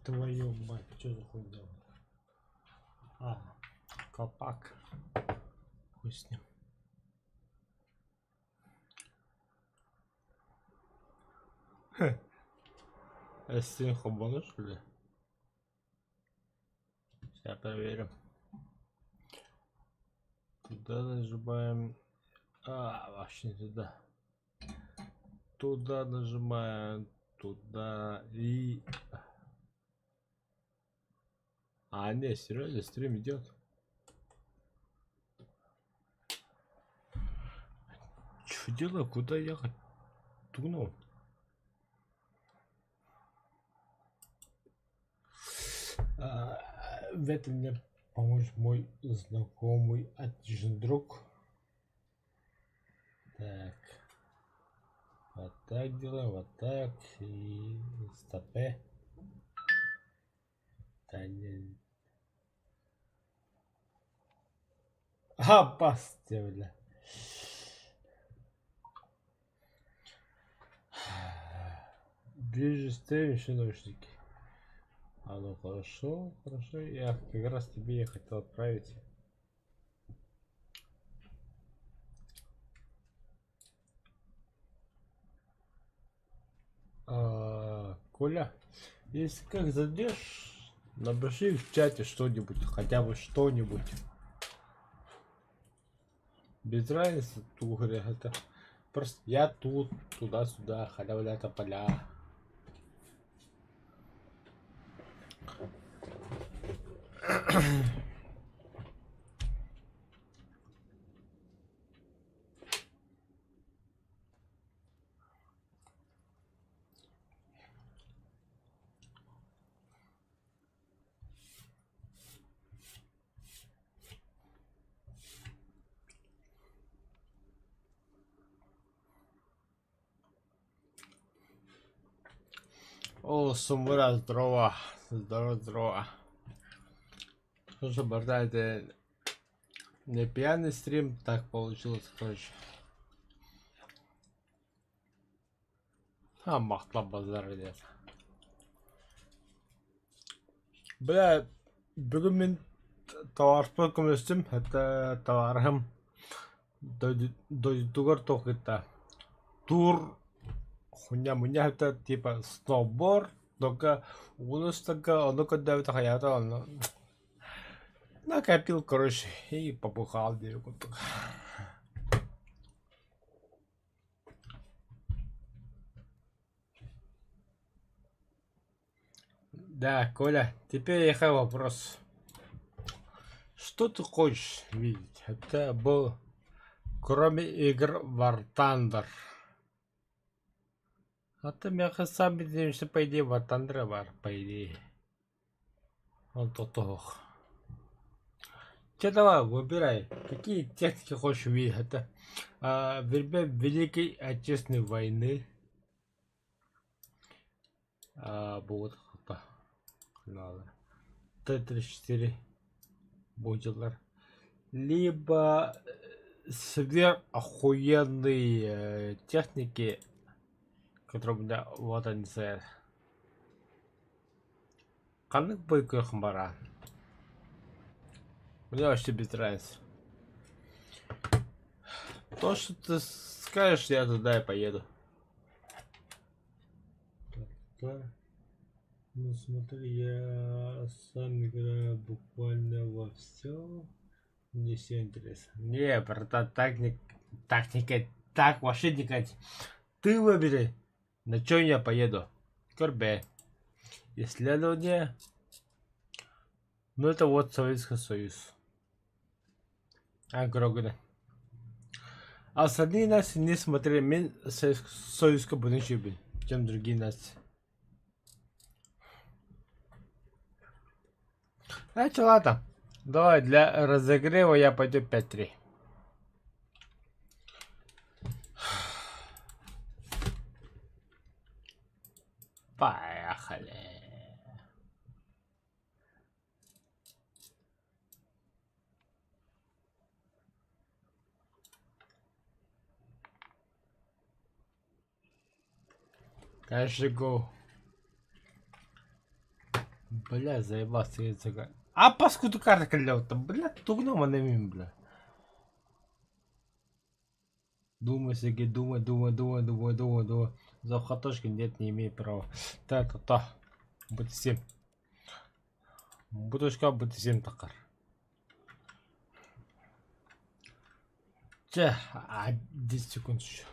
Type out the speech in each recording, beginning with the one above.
Твою мать, что за хуйня? А, колпак. Хуй с ним. Эстин хобону, что ли? Сейчас проверим. Туда нажимаем. А, вообще не туда. Туда нажимаем. Туда и... А, не, серьезно, стрим идет. Что делаю? Куда ехать? Туну. А, в этом мне поможет мой знакомый отличный друг. Так. Вот так делаем, вот так. И стопе. Да не. А, басте, бля. Ближе стрим, еще наушники. А ну хорошо, хорошо. Я как раз тебе я хотел отправить. А, Коля, если как зайдешь, напиши в чате что-нибудь, хотя бы что-нибудь. Без разницы, тугря, это просто я тут, туда-сюда, халя тополя. О, Сумура, здорово. Здорово, здорово. Слушай, братан, это не пьяный стрим, так получилось, короче. А, махтла базар нет. Бля, бүгүн мин табаарыспар көмөлөстүм, это табаарыһым дойдутугар туох кытта тур хуйня-муня это типа сноуборд, только угунустарга ону көрдөөбүтэ хайаата онно накопил, короче, и побухал диэри курдук. Да, Коля, теперь я вопрос. Что ты хочешь видеть? Это был, кроме игр War Thunder. А ты мягко сам что по идее War Thunder бар, по идее. Он тотох. Че давай, выбирай, какие техники хочешь увидеть. Это а, время Великой Отечественной войны. А, будет Т-34 будилар. Либо сверх охуенные техники, которые у меня вот они стоят. Ханнык бой бара. Мне вообще без разницы. То, что ты скажешь, я туда и поеду. Так, Ну смотри, я сам играю буквально во все. Мне все интересно. Не, братан, так не, так не, так вообще не катит. Ты выбери, на чем я поеду. Корбе. Исследование. Ну это вот Советский Союз. А, Грогана. А остальные нации не смотрели мен Союзка буду чем другие нации. Значит, ладно. Давай для разогрева я пойду 5-3. Поехали. Дальше go. Бля, заебался языка. А паскуду карта кэллэ бля, тугунан манна мин, бля. Думай, Сергей, думай, думай, думай, думай, думай, думай. Захватошки нет, не имею права. Та-та-та. Бут 7. Буточка бут 7 такар. Чэ, 10 секунд еще.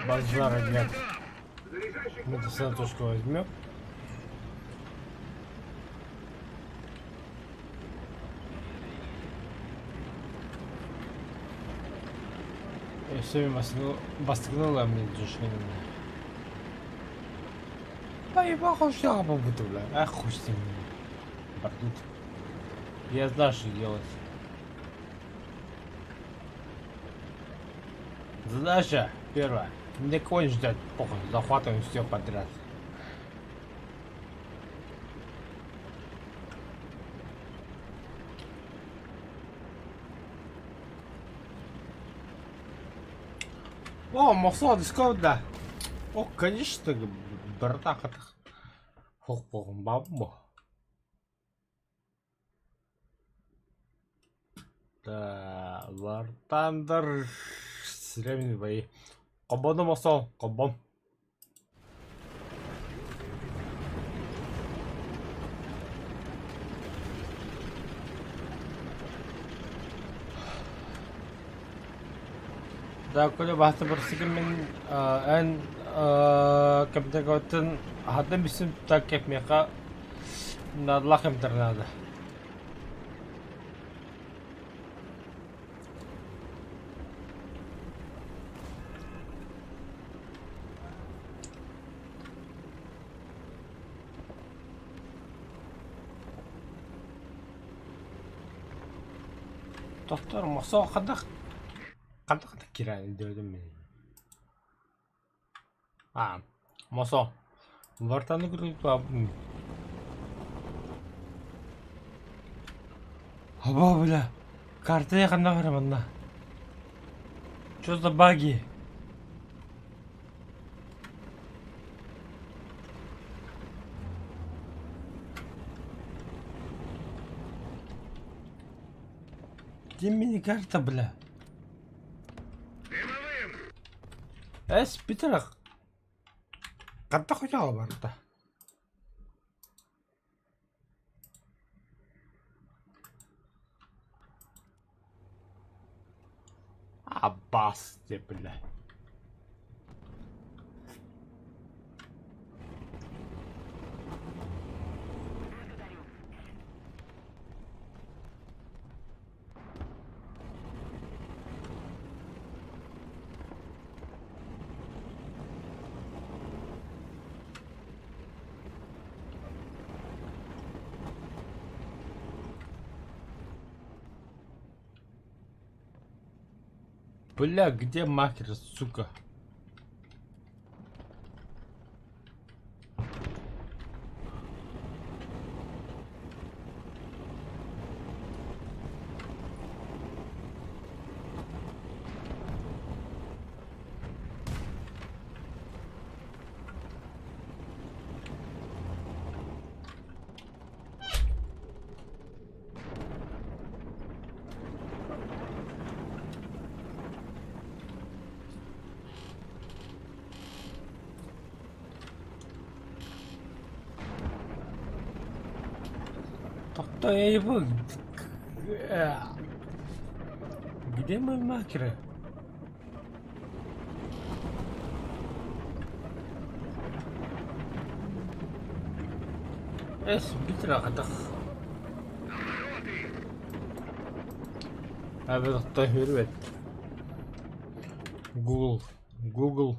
Базара нет. Мы эту точку возьмем. Өссө бастыгын мин душвенин. Поебал хуй бля. Ах, хуй с ним. Бардут. Я знаю, что делать. Задача первая. Никого не ждать, похуй, захватываем все подряд. О, Мохсо, Дискорд, да. О, конечно, братаха. Бабмо. Да, War Thunder Сремин бои. Кобону Мосо, кобон. Да, коля бахта барсыгын мин эн компьютерготтун хадда бисим так кеп меха надлах надо. Доктор Мосо хадах хадах киран дедим мен. А, Мосо. Вартаны көрүп Аба, бля. Карта ханна бар манна. Что за баги? Где мини-карта, бля? Эс, Питер. Ханта хотела барда. Аббас, бля. Бля, где маркер, сука? Тоқта, я его... Где мой маркеры? Эс, битра хатах. Абы хүрбет. Google. Google.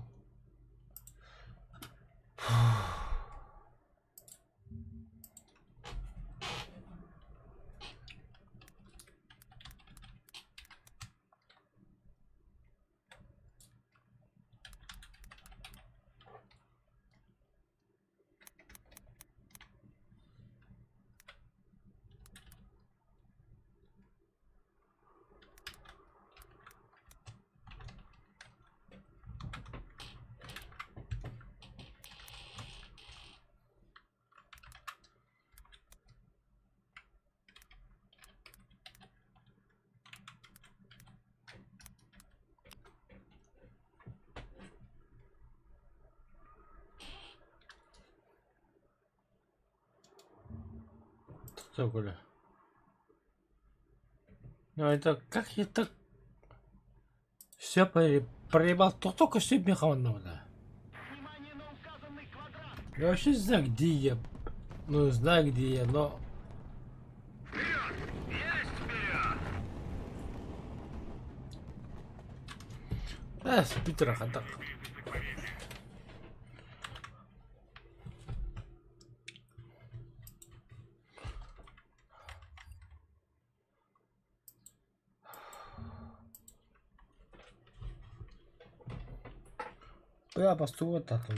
Что такое? Ну это как я так все проебал, только все механно. Я вообще не знаю, где я. Ну, знаю, где я, но... Вперед! Есть вперед! А, с Питера хатак. Бля, бастубататым.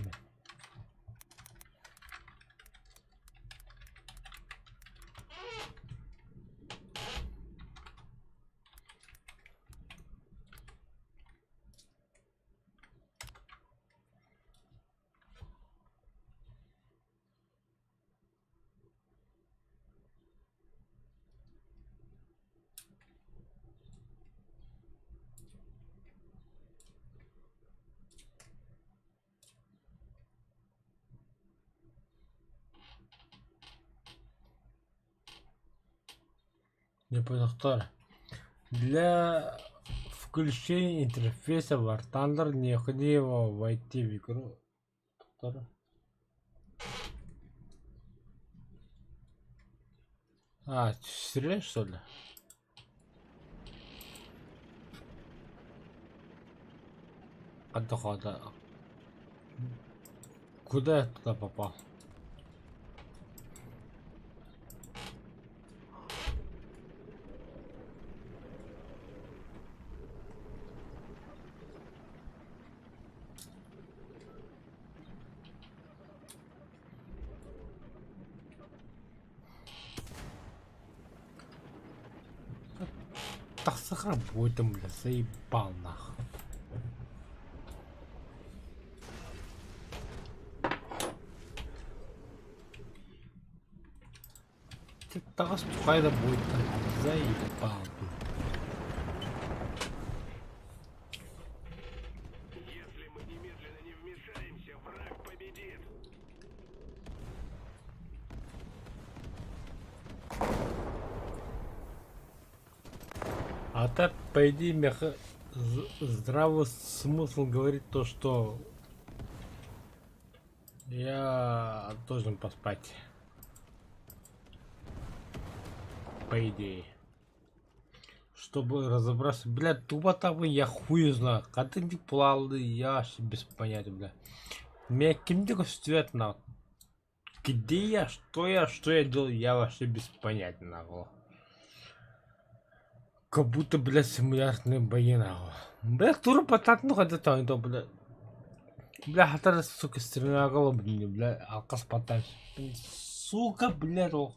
Не понял, кто. Для включения интерфейса War Thunder необходимо войти в игру. А, стреляешь, что ли? Отдохода. Куда я туда попал? Тахсах работаем, бля, заебал нахуй. Таҕас тухайда буойта заебал. Если мы немедленно не вмешаемся, враг победит. А так, по идее, меха... здравый смысл говорит то, что я должен поспать. По идее. Чтобы разобраться, блядь, туба того я хуй знаю. Когда плалы, я вообще без понятия, бля. Меня кем-то на. Где я, что я делаю, я вообще без понятия, нахуй. Как будто, блядь, симуляторные бои, нахуй. Бля, тур потат, ну, когда там, это, бля. Бля, хатара, сука, стреляла, блин, бля, алкас потать. Сука, блядь, ох.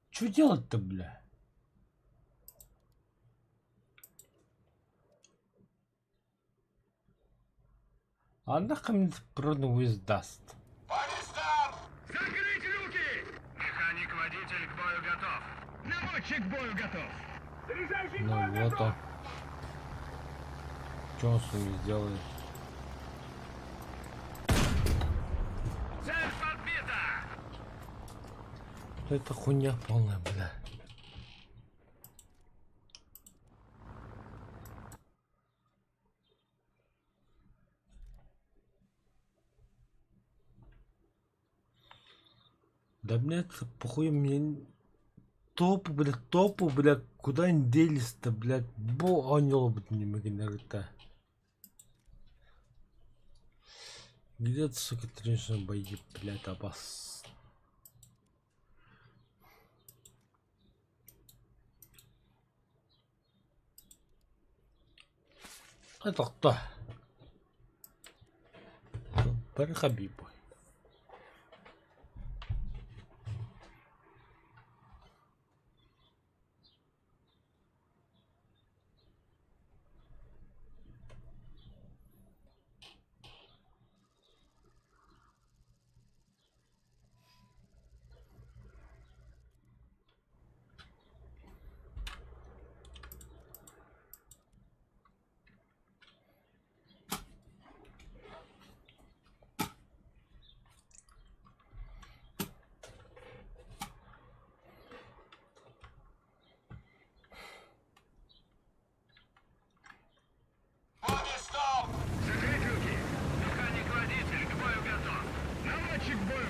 Чё делать-то, бля? А нахуй мне природный даст? Закрыть люки! Механик-водитель к бою готов. Наводчик к бою готов. Заряжающий к Ну бою вот готов. он. Что он с ними сделает? Цель подбита! Это хуйня полная, бля. Да мне это похуй, мне топу, бля, топу, бля, куда они делись-то, блядь, бо анёл, блядь, не могу. Где-то, сука, тренировочные бои, блядь, обос... Это кто? Бархабиб.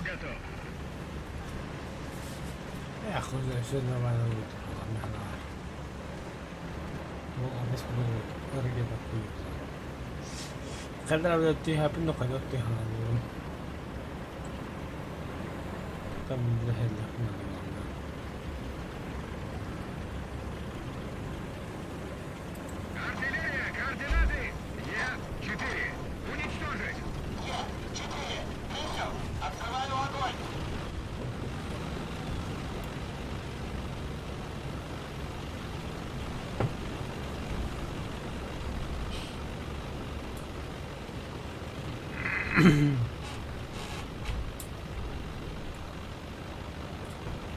готов! Э, хуй знает, все нормально будет. Артиллерия, координаты! Е-4! Уничтожить! Е-4! Принял! Открываю огонь!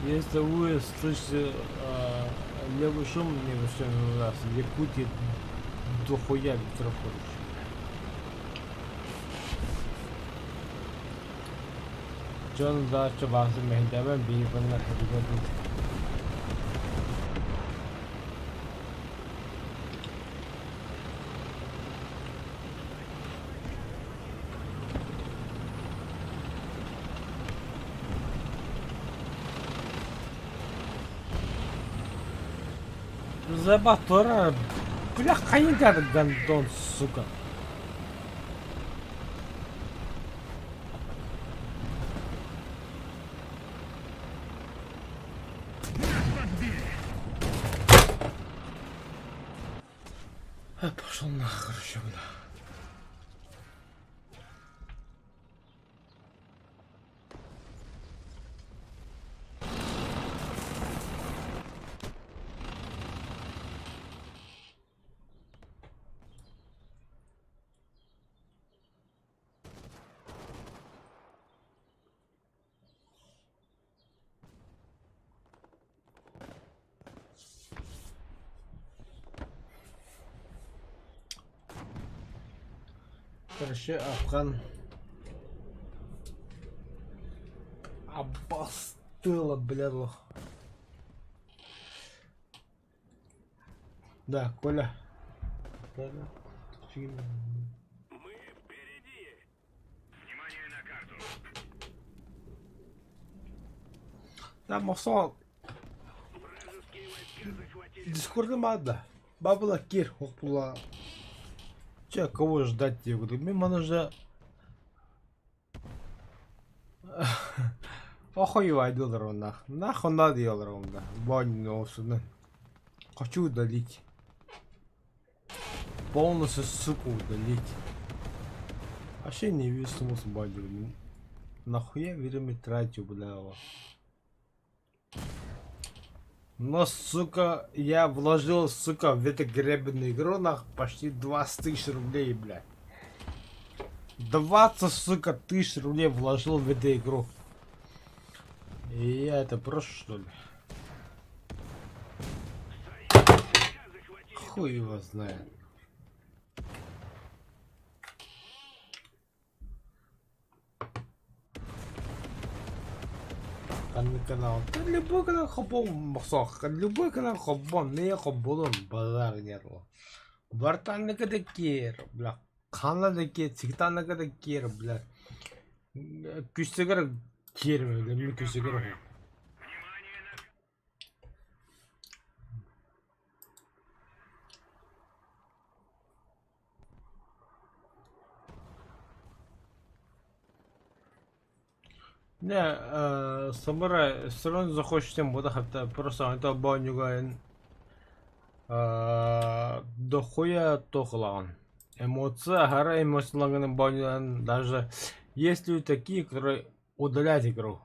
Если вы слышите левый шум, не у нас в Якутии дохуя ветров, короче. Дьон даача баасы мэһэйдээбэт биир гыннар хэбигэр Забатора, бля, хайдар гандон, сука. Нас подбили! А, пошел нахуй, короче, бля. Короче, Афган. Обостыла, бля, лох. Да, Коля. Мы впереди! Внимание на карту! Да, Мохсо. Вражеские войска захватили... Дискорда мада. Бабла кир, хохпула. Че, кого ждать я говорю? Мимо нужно... Охуевай нах. Нахуй надо делал да. Баню сюда. Хочу удалить. Полностью, сука, удалить. Вообще не вижу смысла баню. Нахуя время тратю, бля. Но, сука, я вложил, сука, в эту гребаную игру, нах, почти 20 тысяч рублей, бля. 20, сука, тысяч рублей вложил в эту игру. И я это брошу, что ли? Хуй его знает. Ханнык канал. Да любой канал хобон мохсох. Любой канал хобон. Не хоболон базар нету. Бартанныка да кер, бля. Ханна да кер, цигтанныка да кер, бля. Күстегер кер, бля. Мен күстегер. Внимание на... Не, самурай, все равно захочешь тем буду хатта просто это банюга дохуя тохлан. Эмоция, гора эмоцияларының банюдан даже есть люди такие, которые удаляют игру.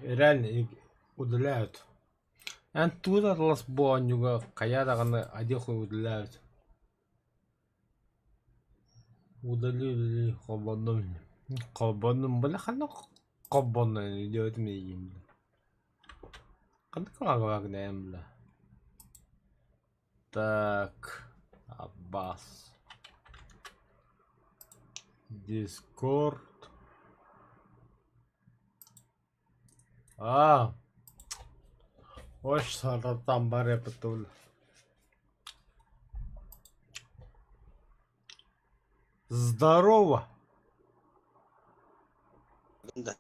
Реально удаляют. Эн тут атлас банюга каядаганы одеху удаляют. Удалили хобоном. Хобоном, бля, хана хобоном идет мне бля. Хана бля. Так, Аббас. Дискорд. А. Ой, там баре потул. Здорово. Да.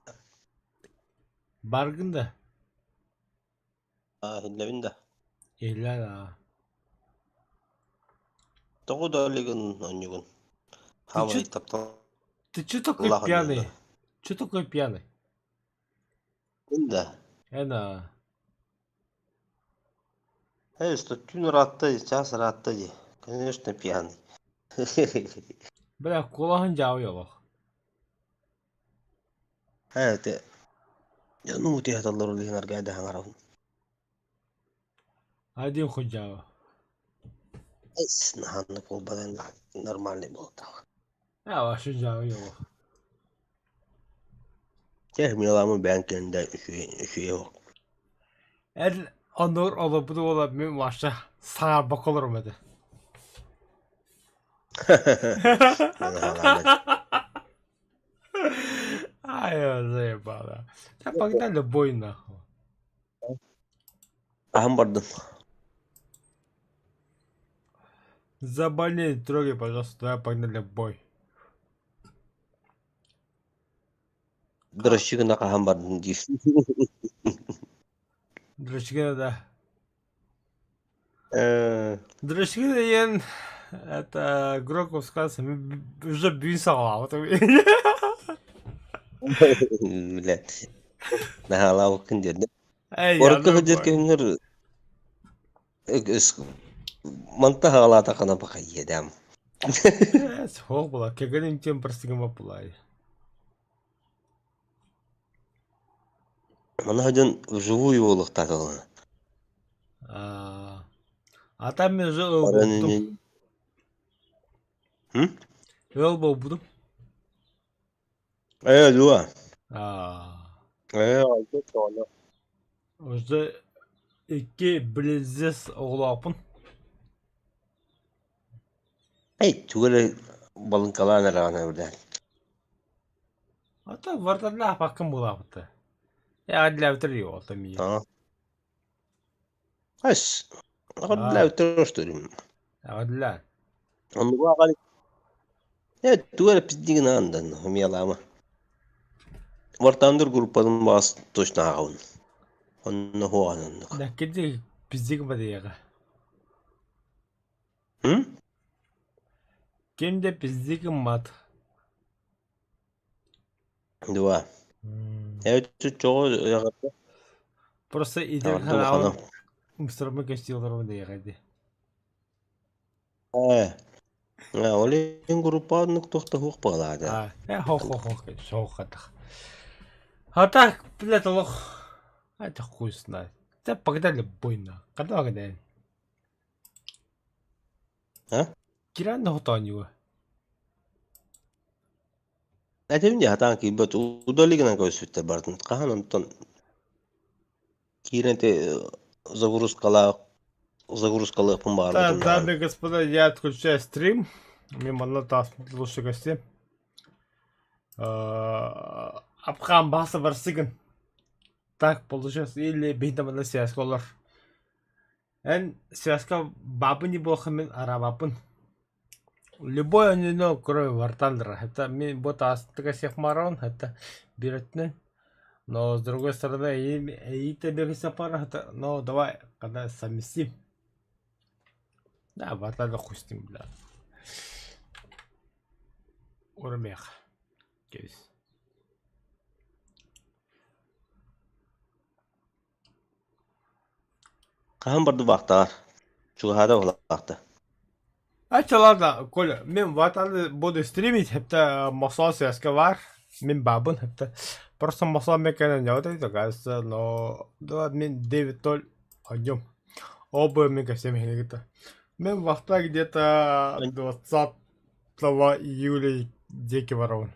Баргын да? Аа, иһиллэбин да. Иһиллэр аа. Тоҕо да илигин оонньуугун? Ты Хаамай чё, тапталлаах ты чё такой оонньууга. пьяный? Чё такой пьяный? Мин да. Эн аа. Эй, что түүн ыраатта дии, чаас ыраатта дии. Конечно, пьяный. Бля, куолаһын дьаабый олох. Ээ, ити дьонум утуйа сыталлар ол иһин аргыый да саҥарабын. Один хоть дьаабы. Эс, наһааннык буолбатан нормальный буолтах. Ээ, вообще дьаабый олох. Чэ, милаамы бэйэҥ кэннэ үчүгэй үчүгэй буол. Эр оннугар олорбут уола мин вообще саҥарбакка олорум этэ. Наһаалаама. Ай, заебало. Да погнали бой нахуй. Аһан бардым. Заболей, трогай, пожалуйста, давай погнали бой. Дрочи гына хаһан бардым диир. Дрочкина, да. Э, Дрочкина диэн это громко сказано, уже бүгүн саҕалаабыт. Блядь. Наһаалаабыккын диэн. Эй, Куоракка аны сылдьар кэмҥэр манта хаалаатаххына бахайыадаам. Суох була, кэгэнин тем простыгыма булай. Манна дьон вживую буолуохтаатылар. А а там мен уже ыал Баран буолбутум. иннин М? Ыал буолбутум. Ээ, дуо? Аа. Ээ, айдык тоҕо. Уже икки близнец оҕолоохпун. Эй, тугу эрэ балыҥкалаан эрэҕин эбэтэр. А то варталаах баккын буолаабыта. Э, для его там и. Аа. Ас. Аа, Для для. Оннуга аҕал Э, тугу эрэ пиздигин аандан, умиялаама. Вартандыр группатын баас точно ааҕабын. Онно хуоҕан оннук. Да киди пиздик бадыяга. М? Ким де пиздик мат. Дуа. Э, чоҕо яҕарда. Просто идер Яҕарда улахана. ханаабын мустарма көстүөлөрүм дыяга ди. Ээ. Ээ, ол иһин группа оннук туох да суох баҕалаата. А, э, хо хо хо хо хатах. А так, блядь, олох. Это хуй знает. Да погнали бойно. Когда погнали? А? Киран хотоньюга. Этим дии сатаан киирбэт удали гынан көрүспүттэр барытын. Хаһан онтон киирэн ити загрузкалаах загрузкалыахпын Так, баҕарбытым даҕаны. дамы и господа, я отключаю стрим. Мимо на лучше гости. Апхан баса барсыгын. Так получилось. Или бейдамана связка олор. Эн связка бабы не буолха мин арабаппын. Любой ону кроме War Thunder. Это мин бу таастыга всех марон, это беретнен. Но с другой стороны, и тебе это, но давай, когда совместим. Да, War Thunder хуй с ним, бля. Урмех. Кейс. Хаһан бардыбаахтаар, чугаһаата уһулаахта. А ладно, Коля, мен ватаны буду стримить, это масла связка бар, мен бабын, это просто масла мекена не вот это, кажется, но да, мен 9-0 однем. Оба мен ко всем где-то. Мен вахта где-то 20 июля Деки ворон.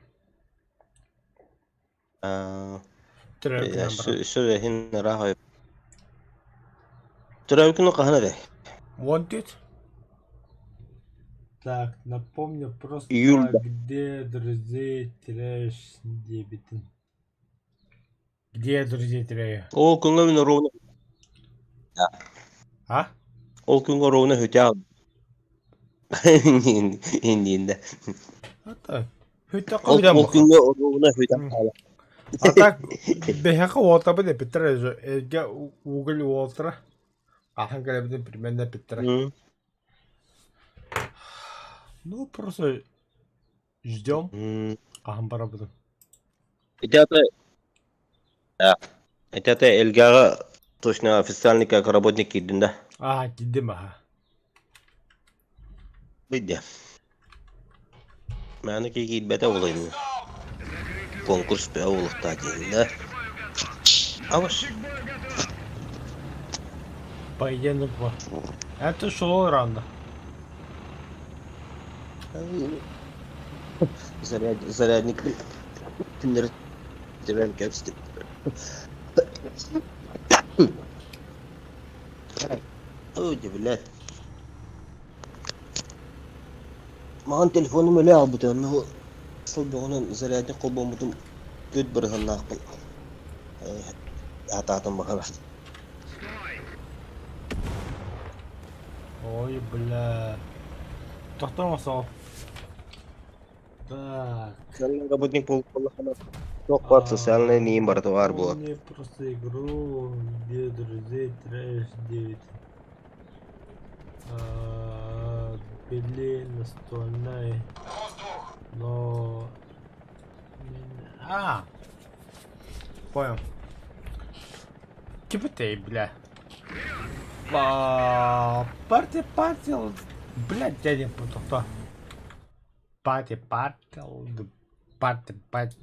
Төрөөбүт Сүрэһин ыраах Төрөөбүкүн хаһан эрэ? Wanted? Так, напомню просто, Июль где друзей теряешь дебитин. Где я друзей теряю? Ол күҥҥэ мин ровно А? Ол күҥҥэ ровно хүтээх Индиинде. Это... Хүтэ Ол қойдан ол бұқа. күҥҥэ ровно хүтээх хаала. А так биһиэхэ уолтабыт эппиттэрэ эргэ уголь уолтара хаһан кэлэбитин примерно эппиттэрэ. Ну просто ждем хаһан барабытын. Ити ата ити ата Эльгаҕа точно официальный как работник киирдин да? Аа киирдим аха. Быйда. Мээнэ киһи киирбэтэ ол иннинэ. Конкурс бөҕө буолуохтаах диэн да. Абыс. Поединок бу. Это шоу рано. Заряд, зарядник түннэри тэбэн кэбистим. Ой, блядь. Маҕан телефонум өлө аҕалбыта, онно сыл бөҕөнөн зарядник холбоммутум түөрт бырыһыаннаахпын аатаатым баҕар. Ой, бля. Тохтоо оҥосоҕо. Так. Социальный работник буоллаххына туох баар социальнай ниим барыта баар буолар. Мне просто игру, где друзей трэш 9. Били настольной, но... А! Понял. Типа ты, бля. Партия, партия, блядь, я не буду, кто. Пати, партия, парти, парти,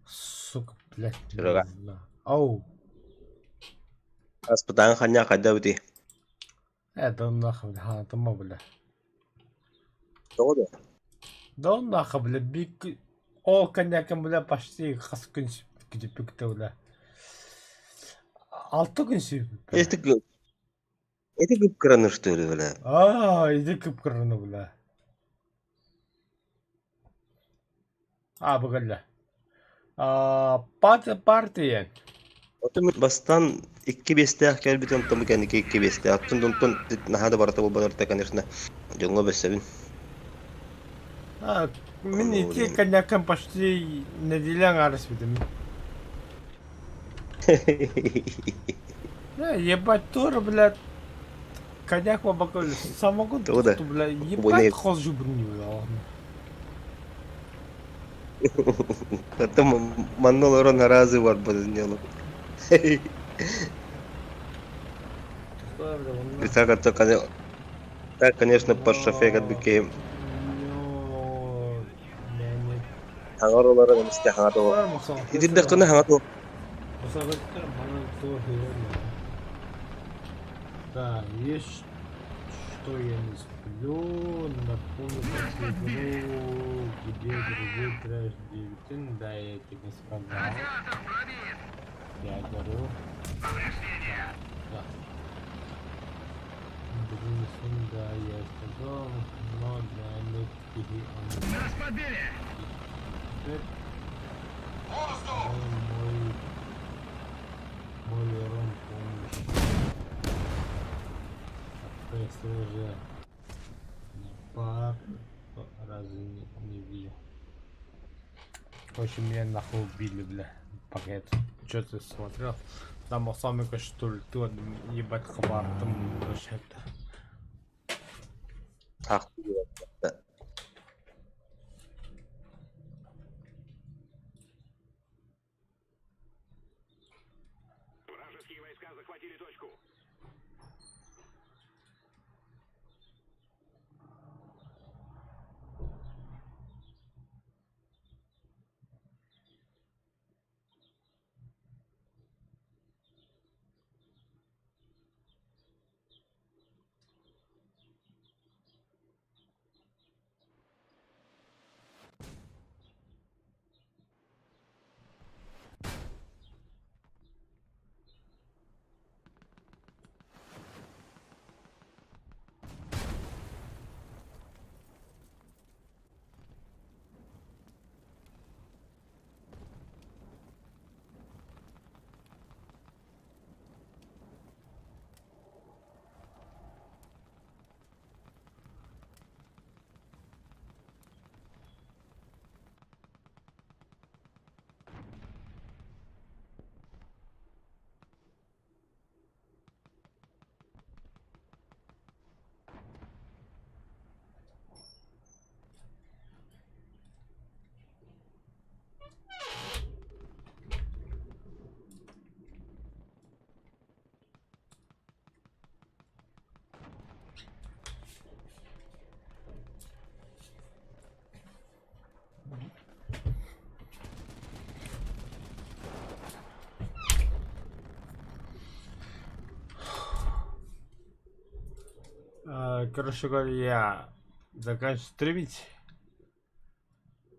Сука, блядь. Серега. Оу. Аспытааҥ ханньаах хайда эбитий? Ээ, да онноохо бля, хаатыма бля. Тоҕо да? Да онноохо бля, биир ол кэнники бля почти хас күн сүппүктэ бля. Алта күн сүппүт. Эти эти кыпкыраны что ли бля? Аа, иди кыпкыраны бля. Аа, быгылла. Аа, партия. Отон бастаан икки биэстээх кэлбит онтон бу кэнники икки биэстээх. Оттон онтон наһаа да барыта буолбатар конечно, дьоҥҥо бэссэбин. А, мин ити коньяком почти неделя аҥаар испитим. Э, ебать, тоже, блядь, коньяк бабака самогон Тоҕо да? бля, Убойный. ебать хос жубрни, ладно. Оттон манна олорон аразы барбытын дьолу. Так, это, так, конечно, под шофе ким хаҥар олорон эмискэ хаҥат Итирдэххинэ хаҥат Да, есть что я не сплю, напомню игру, где друзей трэш 9, да, я тебе сказал. Я говорю. Да, да. Блин, да, я сказал, но для них он... Нас подбили! Мой, мой урон помощь. Если уже пар разве не, не бью. Короче, меня нахуй убили, бля. Пока я тут что-то смотрел. Там сами что ли, ты ебать хабар, там вообще это. Ах, Вражеские войска захватили точку. Короче говоря, я заканчиваю стримить.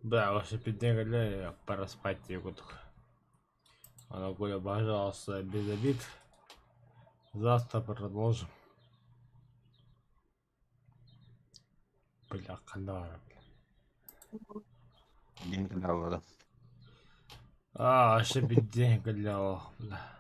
Да, вообще пиднегаля, пора спать кудук. Она Коля, пожалуйста, без обид. Завтра продолжим. Бля, ханна бля. День канала. А, вообще биднегаля, бля.